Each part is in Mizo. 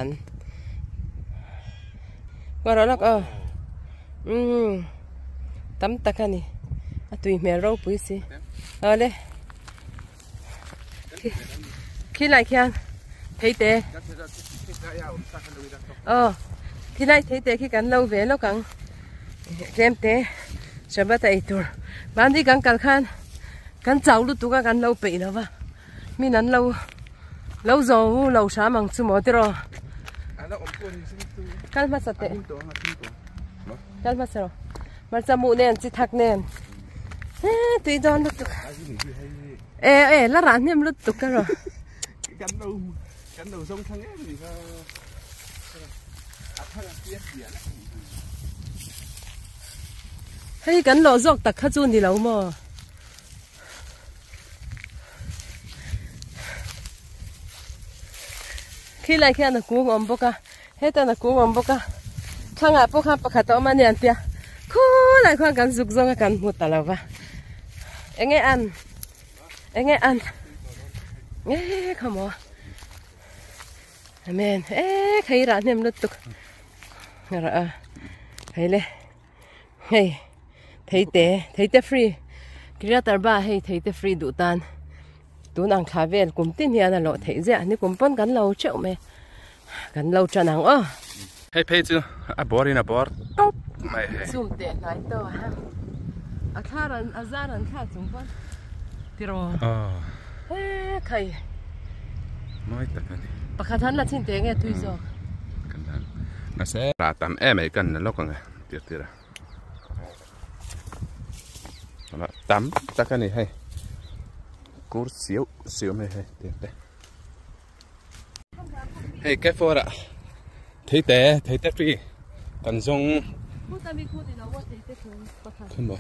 an Ngarawh lawk aw umm tam tak a ni a tui hmel ropui si awle khilai khian theite aw khilai theite khi kan lo ve lawk ang tlem te shabbat a eitur mahni kan kal khan kan chau lutuk a kan lo peih lo va. Min an lo lo zo lo hram ang chu maw tiraw kal hmasa teh kal hmasa rawh hmarcha muh nen chi thak nen he tui dawn lutuk e e la rah hnem lutuk ka rawh kan lo kan lo zawng thlang em ni kha a thang a tia tia hei kan lawh zawk tak kha chu ni lo maw Khilai khian a kung awm bawk a hetan a kung awm bawk a thlangah pawh khan pakhat a awm a ni an tia khulai khuan kan zuk zawng a kan hmu ta lo va enge an enge an nge kha maw amen e khai rah hnem lutuk rah a hei le. Hei theite theite free Kiryat Arba hei theite free duh tan tun ang thla vel kum tin hian a lawh theih ziah ni kum pawn kan lo theuh mai kan lo tan ang aw. Hei phei chu a bawr in a bawr tawp mai hei. Zoom teh hnai tawh a a thla ran a zar an thlak chung pawn tiraw he khai mawi tak a ni. Pakhat han la chhin teh nge tui zawk. Kan la mahse rah tam em mai kan la lawk ang e. Tir tir a tam tak a ni hei kur siau siau mai hei tiang te hei ke fawr ah theite theite free kan zawng khaw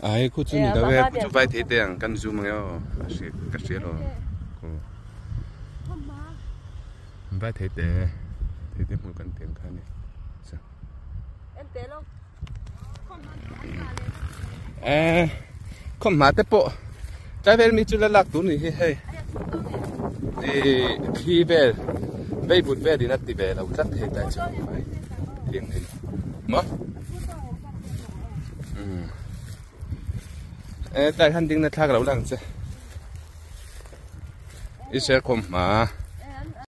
ai khu chu ni lo e khu chu vai theite ang kan zoom ang e aw ka hria lo Vai thei te thei te hmun kan tiang kha a ni eh khawm hma te pawh tlai vel mi chu la lak tur ni hi hei ih thli vel vei but vel in a ti ve lo tlat thei tlai chu thiang hei maw umm eh tlai han ding na thlak lo lang che i ser khawm hma.